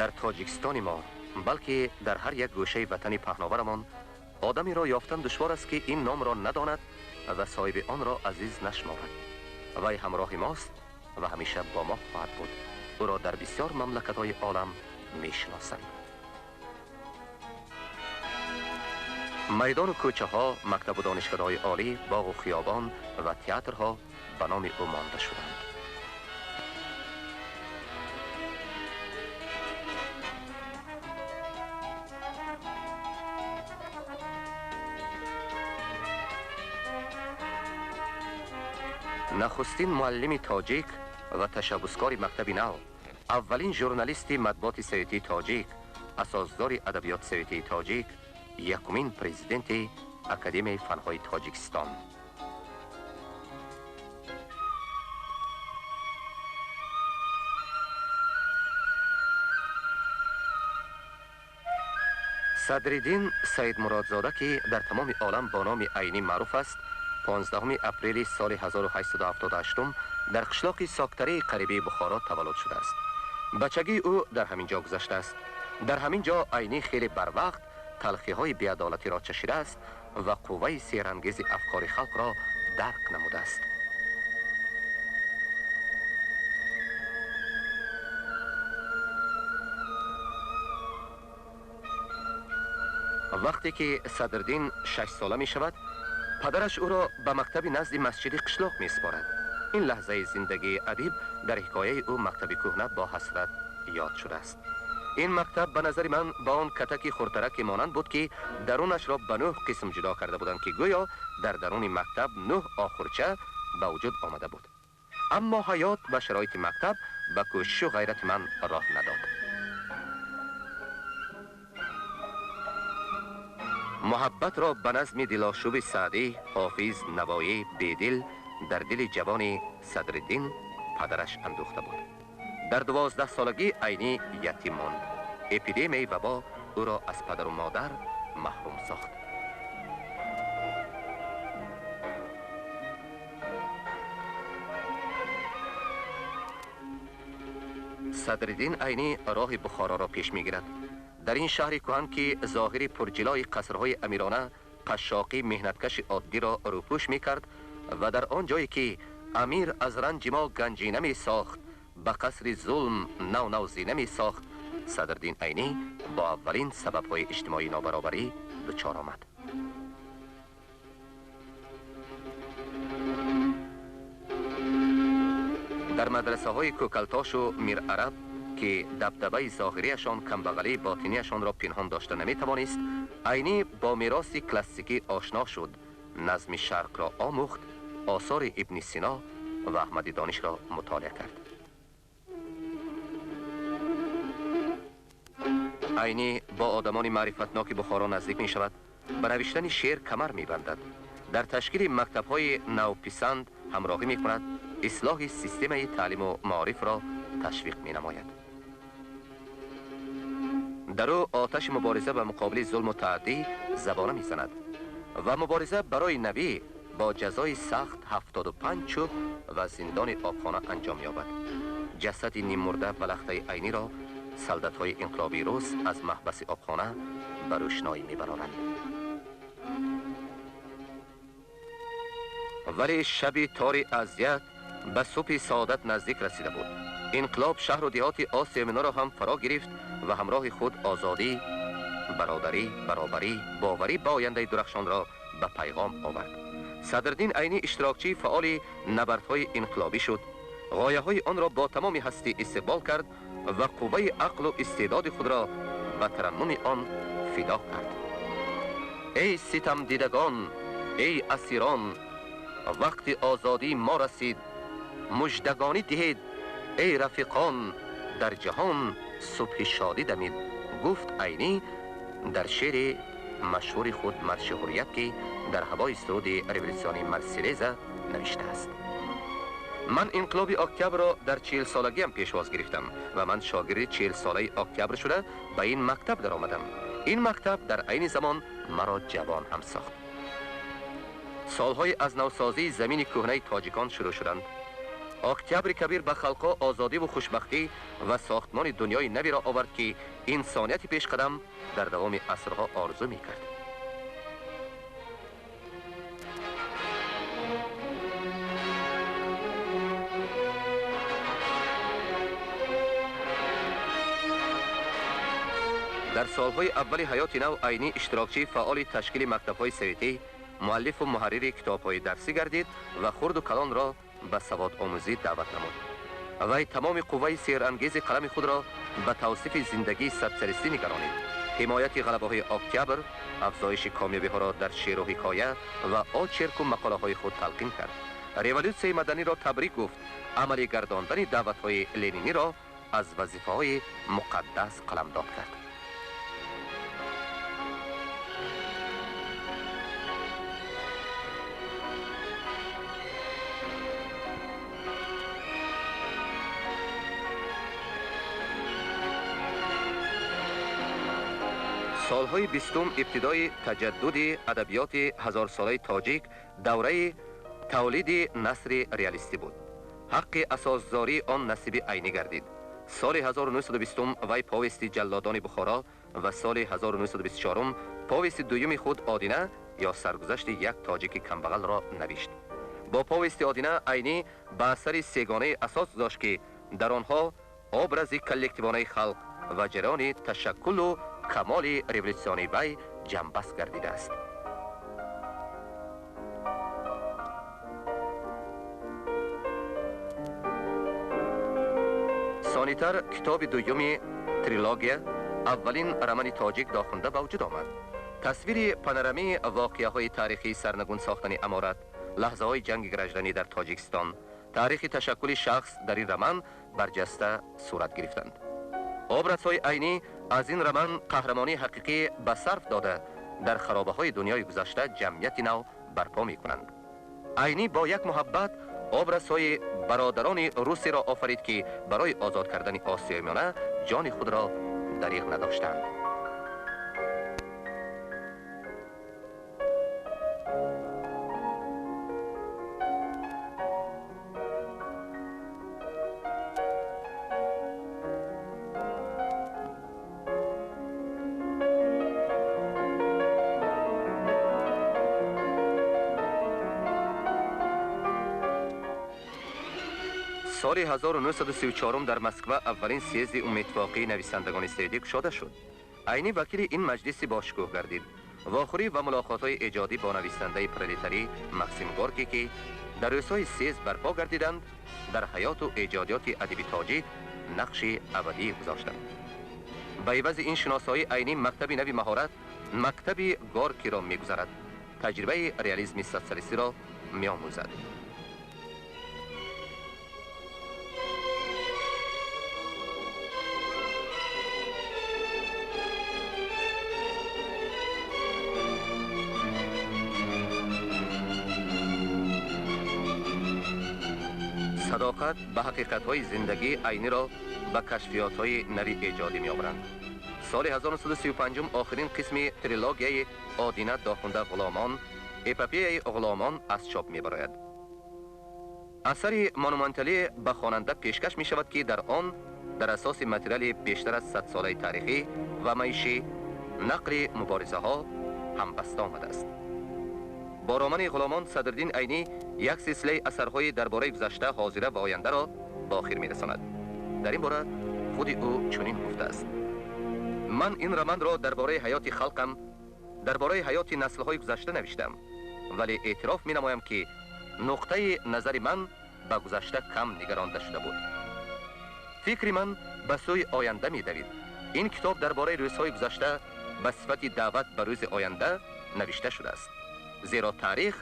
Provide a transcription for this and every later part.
Дар Тоҷикистони мо, балки дар ҳар як гӯшаи ватани паҳноварамон одамеро ёфтан душвор аст, ки ин номро надонад ва соҳиби онро азиз нашморад. Вай ҳамроҳи мост ва ҳамеша бо мо хоҳад буд. Ӯро дар бисёр мамлакатҳои олам мешиносанд. Майдону кӯчаҳо, мактабу донишкадаҳои олӣ, боғу хиёбон ва театрҳо ба номи ӯ монда шуданд. Нахустин муаллими тоҷик ва ташаббускори мактаби нав, аввалин журналисти матбуоти советии тоҷик, асосгузори адабиёти советии тоҷик, якумин президенти Академияи фанҳои Тоҷикистон. Садриддин Саидмуродзода, ки дар тамоми олам бо номи Айнӣ маъруф аст, 15 апрели соли 1878 дар қишлоқи Соктараи қарибии Бухоро таваллуд шудааст. Бачагии ӯ дар ҳамин ҷо гузаштааст. Дар ҳамин ҷо Айнӣ хеле барвақт талхиҳои беадолатиро чашидааст ва қувваи сеҳрангези афкори халқро дарк намудааст. Вақте ки Садриддин 6 сола мешавад, падараш ӯро ба мактаби назди масҷиди қишлоқ месупорад. Ин лаҳзаи зиндагии адиб дар ҳикояи ӯ мактаби кӯҳна бо ҳасрат ёд шудааст. Ин мактаб ба назари ман ба он катаки хурдтараке монанд буд, ки дарунашро ба 9 қисм ҷудо карда буданд, ки гӯё дар даруни мактаб 9 охурча ба вуҷуд омада буд. Аммо ҳаёт ва шароити мактаб ба кӯшишу ғайрати ман роҳ надод. Муҳаббатро ба назми дилошӯби Саъдӣ, Ҳофиз, Навоӣ, Бедил дар дили ҷавони Садриддин падараш андӯхта буд. Дар 12 солагӣ Айнӣ ятим монд. Эпидемияи вабо ӯро аз падару модар маҳрум сохт. Садриддин Айнӣ роҳи Бухороро пеш мегирад. Дар ин шаҳри кӯҳан, ки зоҳири пурҷилои қасрҳои амирона қашшоқӣ меҳнаткаши оддиро рӯпӯш мекард ва дар он ҷое ки амир аз ранҷи мо ганҷина месохт, ба қасри зулм нав нав зина месохт, Садриддин Айнӣ бо аввалин сабабҳои иҷтимоии нобаробарӣ дучор омад. Дар мадрасаҳои Кӯкалтошу Мирараб, ки дабдабаи зоҳирияшон камбағалии ботинияшонро пинҳон дошта наметавонист, Айнӣ бо мероси классикӣ ошно шуд, назми шарқро омӯхт, осори Ибни Сино ва Аҳмади Донишро мутолиа кард. Айнӣ бо одамони маърифатноки Бухоро наздик мешавад, ба навиштани шеър камар мебандад, дар ташкили мактабҳои навписанд ҳамроҳӣ мекунад, ислоҳи системаи таълиму маорифро ташвиқ менамояд. Дар ӯ оташи мубориза ба муқобили зулму таъддӣ забона мезанад ва мубориза барои навӣ бо ҷазои сахт 75 чӯб ва зиндони обхона анҷом ёбад. Ҷасади ниммурда ва лахтаи Айниро солдатҳои инқилобии рус аз маҳбаси обхона ба рӯшноӣ мебароранд. Вале шаби тори азият ба субҳи саодат наздик расида буд. Инқилоб шаҳру деҳоти Осиёи Миёнаро ҳам фаро гирифт ва ҳамроҳи худ озодӣ, бародарӣ, баробарӣ, боварӣ ба ояндаи дурахшонро ба пайғом овард. Садриддин Айнӣ иштирокчии фаъоли набардҳои инқилобӣ шуд. Ғояҳои онро бо тамоми ҳастӣ истиқбол кард ва қувваи ақлу истеъдоди худро ба тараннуми он фидо кард. Эй ситамдидагон, эй асирон, вақти озодии мо расид, муждагонӣ диҳед, эй рафиқон, дар ҷаҳон субҳи шодӣ дамид, гуфт Айнӣ дар шеъри машҳури худ Марши ҳуррият, ки дар ҳавои суруди революсионии Марселеза навиштааст. Ман инқилоби октябрро дар 40 солагиам пешвоз гирифтам ва ман шогирди 40 солаи октябр шуда ба ин мактаб даромадам. Ин мактаб дар айни замон маро ҷавон ҳам сохт. Солҳои аз навсозии замини кӯҳнаи тоҷикон шурӯъ шуданд. Октябри Кабир ба халқҳо озодӣ ву хушбахтӣ ва сохтмони дунёи навиро овард, ки инсонияти пешқадам дар давоми асрҳо орзу мекард. Дар солҳои аввали ҳаёти нав Айнӣ иштирокчии фаъоли ташкили мактабҳои советӣ, муаллифу муҳаррири китобҳои дарсӣ гардид ва хурду калонро ба саводомӯзӣ даъват намуд. Вай тамоми қувваи сеҳрангези қалами худро ба тавсифи зиндагии социалистӣ нигаронид. Ҳимояти ғалабаҳои октябр, афзоиши комёбиҳоро дар шеъру ҳикоя ва очерку мақолаҳои худ талқин кард. Революсияи маданиро табрик гуфт, амалӣ гардондани даъватҳои лениниро аз вазифаҳои муқаддас қаламдод кард. Солҳои бистум ибтидои таҷаддуди адабиёти ҳазорсолаи тоҷик, давраи тавлиди насри реалистӣ буд. Ҳаққи асосгузории он насиби Айнӣ гардид. Соли 1920 вай повести «Ҷаллодони Бухоро» ва соли 1924 повести дуюми худ «Одина ё саргузашти як тоҷики камбағалро» навишт. Бо повести «Одина» Айнӣ ба асари сегонаи асос гузошт, ки дар онҳо образи коллективонаи халқ ва ҷараёни ташаккулу камоли революсионии вай ҷамъбаст гардидааст. Сонитар китоби дуюми трилогия, аввалин романи тоҷик дохунда ба вуҷуд омад. Тасвири панорамии воқеаҳои таърихии сарнагун сохтани аморат, лаҳзаҳои ҷанги гражданӣ дар Тоҷикистон, таърихи ташаккули шахс дар ин роман барҷаста сурат гирифтанд. Образҳои Айнӣ аз ин роман қаҳрамонии ҳақиқӣ ба сарф дода, дар харобаҳои дунёи гузашта ҷамъияти нав барпо мекунанд. Айнӣ бо як муҳаббат образҳои бародарони русиро офарид, ки барои озод кардани Осиёи Миёна ҷони худро дариғ надоштанд. Соли 1934 дар Москва аввалин съезди умумиттифоқии нависандагони советӣ кушода шуд. Айнӣ вакили ин маҷлиси бошукӯҳ гардид. Вохӯрӣ ва мулоқотҳои эҷодӣ бо нависандаи пролетарӣ Максим Горкӣ, ки дар рӯзҳои съезд барпо гардиданд, дар ҳаёту эҷодиёти адиби тоҷик нақши абадӣ гузоштанд. Ба ивази ин шиносоӣ Айнӣ мактаби нави маҳорат, мактаби Горкиро мегузарад, таҷрибаи реализми социалистиро меомӯзад. Садоқат ба ҳақиқатҳои зиндагӣ Айниро ба кашфиётҳои нави эҷодӣ меоваранд. Соли 1935 охирин қисми трилогияи «Одина дохунда ғуломон», эпопеяи «Ғуломон» аз чоп мебарояд. Асари монументалӣ ба хонанда пешкаш мешавад, ки дар он дар асоси материали бештар аз садсолаи таърихӣ ва маишӣ нақли муборизаҳо ҳамбаста омадааст. Бо романи «Ғуломон» Садриддин Айнӣ як силсилаи асарҳои дар бораи гузашта, ҳозира ва ояндаро ба охир мерасонад. Дар ин бора худи ӯ чунин гуфтааст: «Ман ин романро дар бораи ҳаёти халқам, дар бораи ҳаёти наслҳои гузашта навиштам, вале эътироф менамоям, ки нуқтаи назари ман ба гузашта кам нигаронда шуда буд. Фикри ман ба сӯи оянда медавид. Ин китоб дар бораи рӯзҳои гузашта ба сифати даъват ба рӯзи оянда навишта шудааст, зеро таърих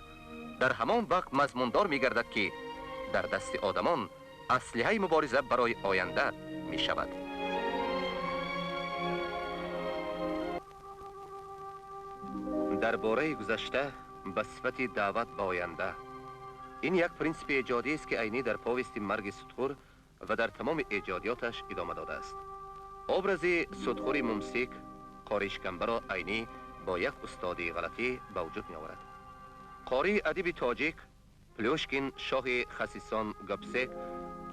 дар ҳамон вақт мазмундор мегардад, ки дар дасти одамон аслиҳаи мубориза барои оянда мешавад». Дар бораи гузашта ба сифати даъват ба оянда ин як принсипи эҷодиест, ки Айнӣ дар повести «Марги судхӯр» ва дар тамоми эҷодиёташ идома додааст. Образи судхӯри мумсик қоришкамбаро Айнӣ бо як устоди ғалатӣ ба вуҷуд меоварад. Қории адиби тоҷик, Плюшкин, шоҳи хасисон Гобсек,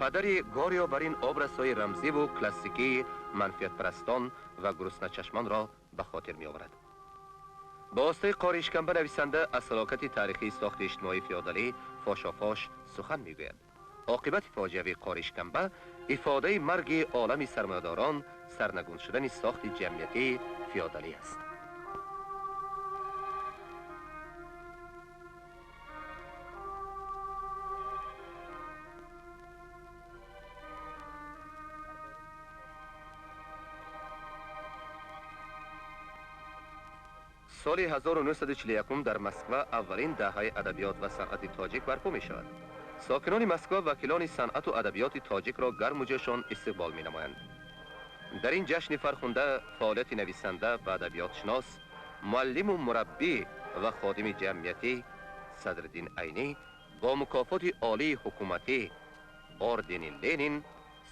падари Горио бар ин образҳои рамзиву классикии манфиатпарастон ва гурусначашмонро ба хотир меоварад. Ба воситаи қори Ишкамба нависанда аз ҳалокати таърихии сохти иҷтимоии феодалӣ фошофош сухан мегӯяд. Оқибати фоҷиавии қори Ишкамба ифодаи марги олами сармоядорон, сарнагун шудани сохти ҷамъиятии феодалӣ аст. Соли 1941 дар Москва аввалин даҳаи адабиёт ва санъати тоҷик барпо мешавад. Сокинони Москва вакилони санъату адабиёти тоҷикро гарму ҷӯшон истиқбол менамоянд. Дар ин ҷашни фархунда фаъолияти нависанда ва адабиётшинос, муаллиму мураббӣ ва ходими ҷамъиятӣ Садриддин Айнӣ бо мукофоти олии ҳукуматӣ ордени Ленин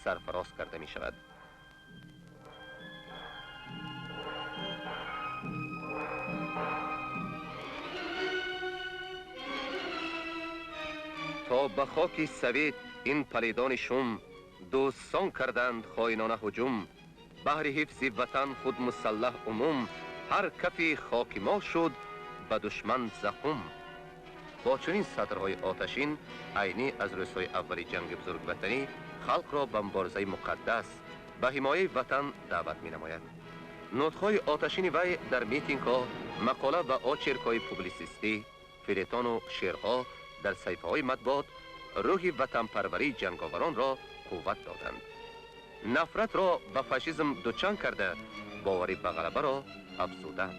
сарфароз карда мешавад. То ба хоки Совет ин палидони шум дӯстон карданд хоинона ҳуҷум, баҳри ҳифзи ватан худ мусаллаҳ умум, ҳар кафи хоки мо шуд ба душман зақум. Бо чунин сатрҳои оташин Айнӣ аз рӯзҳои аввали ҷанги бузурги ватанӣ халқро ба муборизаи муқаддас ба ҳимояи ватан даъват менамояд. Нутқҳои оташини вай дар митингҳо, мақола ва очеркҳои публисистӣ, фелетону шеърҳо дар саҳифаҳои матбуот рӯҳи ватанпарварии ҷанговаронро қувват доданд. Нафратро ба фашизм дучанд карда, боварӣ ба ғалабаро афзуданд.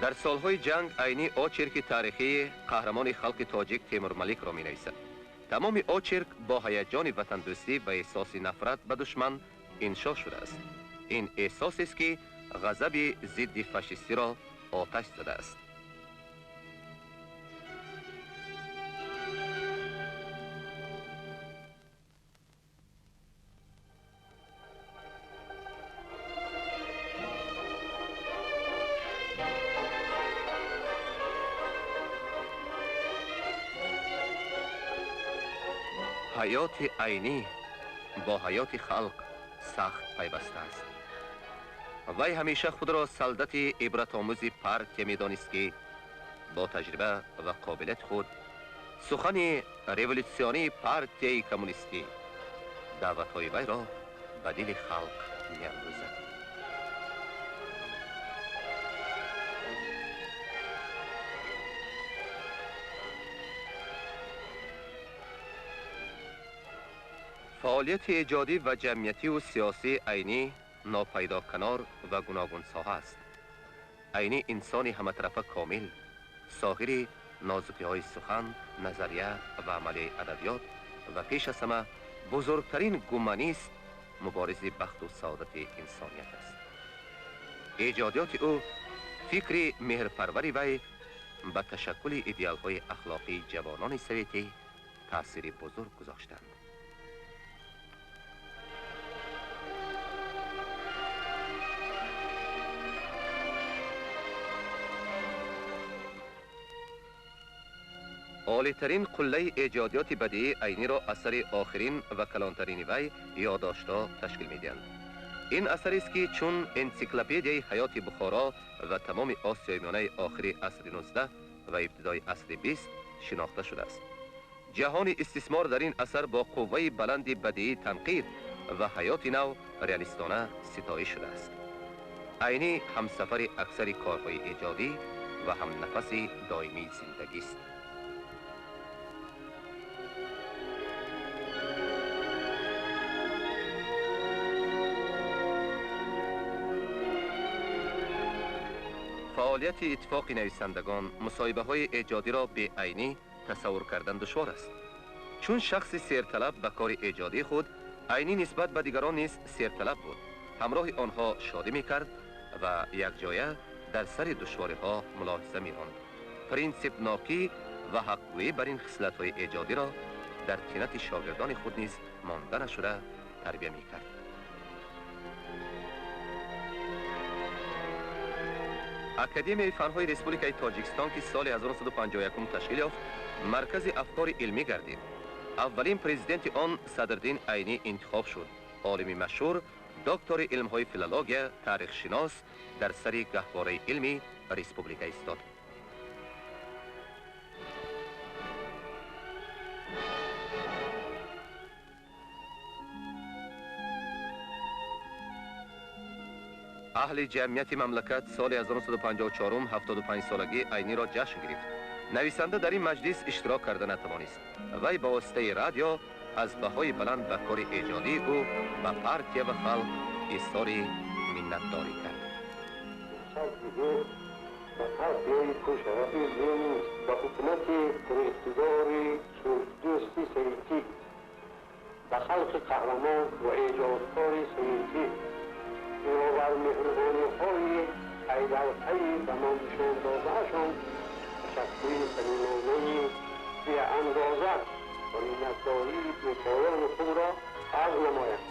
Дар солҳои ҷанг Айнӣ очерки таърихии қаҳрамони халқи тоҷик Темурмаликро менависад. Тамоми очерк бо ҳаяҷони ватандӯстӣ ва эҳсоси нафрат ба душман иншо шудааст. Ин эҳсосест, ки ғазаби зидди фашистиро оташ задааст. Ҳаёти Айнӣ бо ҳаёти халқ сахт пайваста аст. Вай ҳамеша худро солдати ибратомӯзи партия медонист, ки бо таҷриба ва қобилияти худ сухани революсионии партияи коммунистӣ даъватҳои вайро ба дили халқ меандозад. Фаъолияти эҷодӣ ва ҷамъиятиву сиёсии Айнӣ нопайдоканор ва гуногунсоҳа аст. Айнӣ инсони ҳаматарафа комил, соҳири нозукиҳои сухан, назария ва амали адабиёт ва пеш аз ҳама бузургтарин гуманист, муборизи бахту саодати инсоният аст. Эҷодиёти ӯ, фикри меҳрпарвари вай ба ташаккули идеалҳои ахлоқии ҷавонони советӣ таъсири бузург гузоштанд. Олитарин қуллаи эҷодиёти бадиии Айниро асари охирин ва калонтарини вай ёддоштҳо ташкил медиҳанд. Ин асарест, ки чун энсиклопедияи ҳаёти Бухоро ва тамоми Осиёи Миёнаи охири асри 19 ва ибтидои асри 20 шинохта шудааст. Ҷаҳони истисмор дар ин асар бо қувваи баланди бадиӣ танқид ва ҳаёти нав реалистона ситоиш шудааст. Айнӣ ҳамсафари аксари корҳои эҷодӣ ва ҳамнафаси доимии зиндагист. Фаъолияти иттифоқи нависандагон, мусоҳибаҳои эҷодиро беайнӣ тасаввур кардан душвор аст. Чун шахси серталаб ба кори эҷодии худ, Айнӣ нисбат ба дигарон низ серталаб буд. Ҳамроҳи онҳо шодӣ мекард ва якҷоя дар сари душвориҳо мулоҳиза меронд. Принсипнокӣ ва ҳақгӯӣ бар ин хислатҳои эҷодиро дар тинати шогирдони худ низ монда нашуда тарбия мекард. Академияи фанҳои Республикаи Тоҷикистон, ки соли 1951 ташкил ёфт, маркази афкори илмӣ гардид. Аввалин президенти он Садриддин Айнӣ интихоб шуд. Олими машҳур, доктори илмҳои филология, таърихшинос дар сари гаҳвораи илми республика истод. Аҳли ҷамъияти мамлакат соли 1954 75-солагии Айниро ҷашн гирифт. Нависанда дар ин маҷлис иштирок карда натавонист. Вай ба воситаи радио аз баҳои баланд ба кори эҷодии ӯ ба партия ва халқ изҳори миннатдорӣ кард. Ба партияи пуршарафи Ленин, ба ҳукумати пуриқтидори сулҳдӯсти советӣ, ба халқи қаҳрамон ва эҷодкори советӣ бинобар меҳрубониҳои пайдарпайи ба мо нишон додаашон ташаккури самимонаи беандоза ва миннатдории бепоёни худро арз намоям.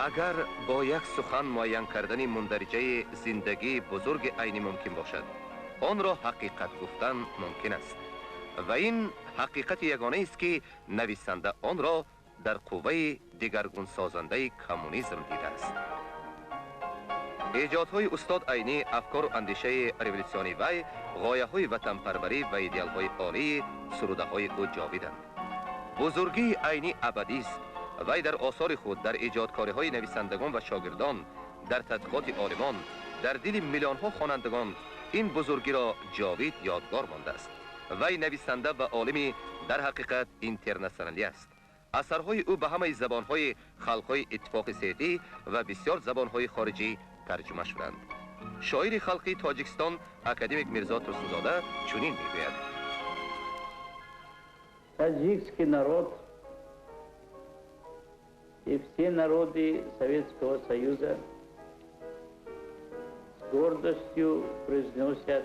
Агар бо як сухан муайян кардани мундариҷаи зиндагии бузурги Айнӣ мумкин бошад, онро ҳақиқат гуфтан мумкин аст. Ва ин ҳақиқати ягонаест, ки нависанда онро дар қувваи дигаргунсозандаи коммунизм дидааст. Эҷодҳои устод Айнӣ, афкору андешаи революсионии вай, ғояҳои ватанпарварӣ ва идеалҳои олии сурудаҳои ӯ ҷовиданд. Бузургии Айнӣ абадист. Вай дар осори худ, дар эҷодкориҳои нависандагон ва шогирдон, дар тадқиқоти олимон, дар дили миллионҳо хонандагон ин бузургиро ҷовид ёдгор мондааст. Вай нависанда ва олими дар ҳақиқат интернатсионалӣ аст. Асарҳои ӯ ба ҳамаи забонҳои халқҳои Иттифоқи Советӣ ва бисёр забонҳои хориҷӣ тарҷума шуданд. Шоири халқии Тоҷикистон академик Мирзо Турсунзода чунин мегӯяд: Таджикский народ и все народы Советского Союза с гордостью произносят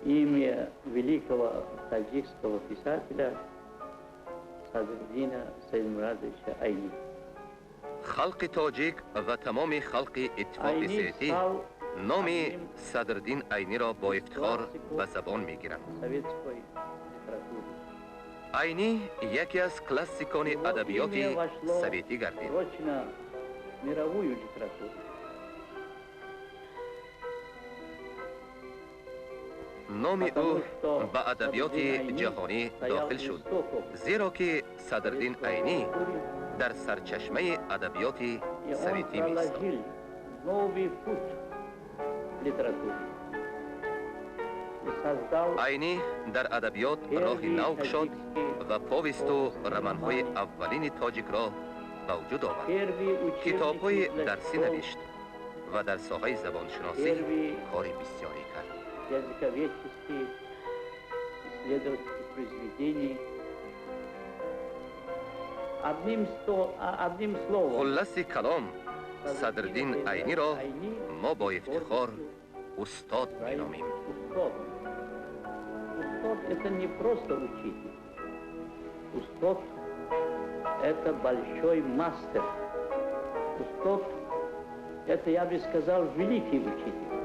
имя великого таджикского писателя Садриддина Саидмурадовича Айни. Халқи тоҷик ва тамоми халқи Иттифоқи Советӣ номи Садриддин Айниро бо ифтихор ба забон мегиранд. Айнӣ яке аз классикони адабиёти советӣ гардид. Номи ӯ ба адабиёти ҷаҳонӣ дохил шуд, зеро ки Садриддин Айнӣ дар сарчашмаи адабиёти советӣ меистод. Айнӣ дар адабиёт роҳи нав кушод ва повесту романҳои аввалини тоҷикро ба вуҷуд овард. Китобҳои дарсӣ навишт ва дар соҳаи забоншиносӣ кори бисёрӣ кард. Языковедческих исследовательских произведений. Одним словом, хулласи калом, Садриддин Айниро мо бо ифтихор устод меномем. Устод — это не просто учитель. Устод — это большой мастер. Устод — это, я бы сказал, великий учитель.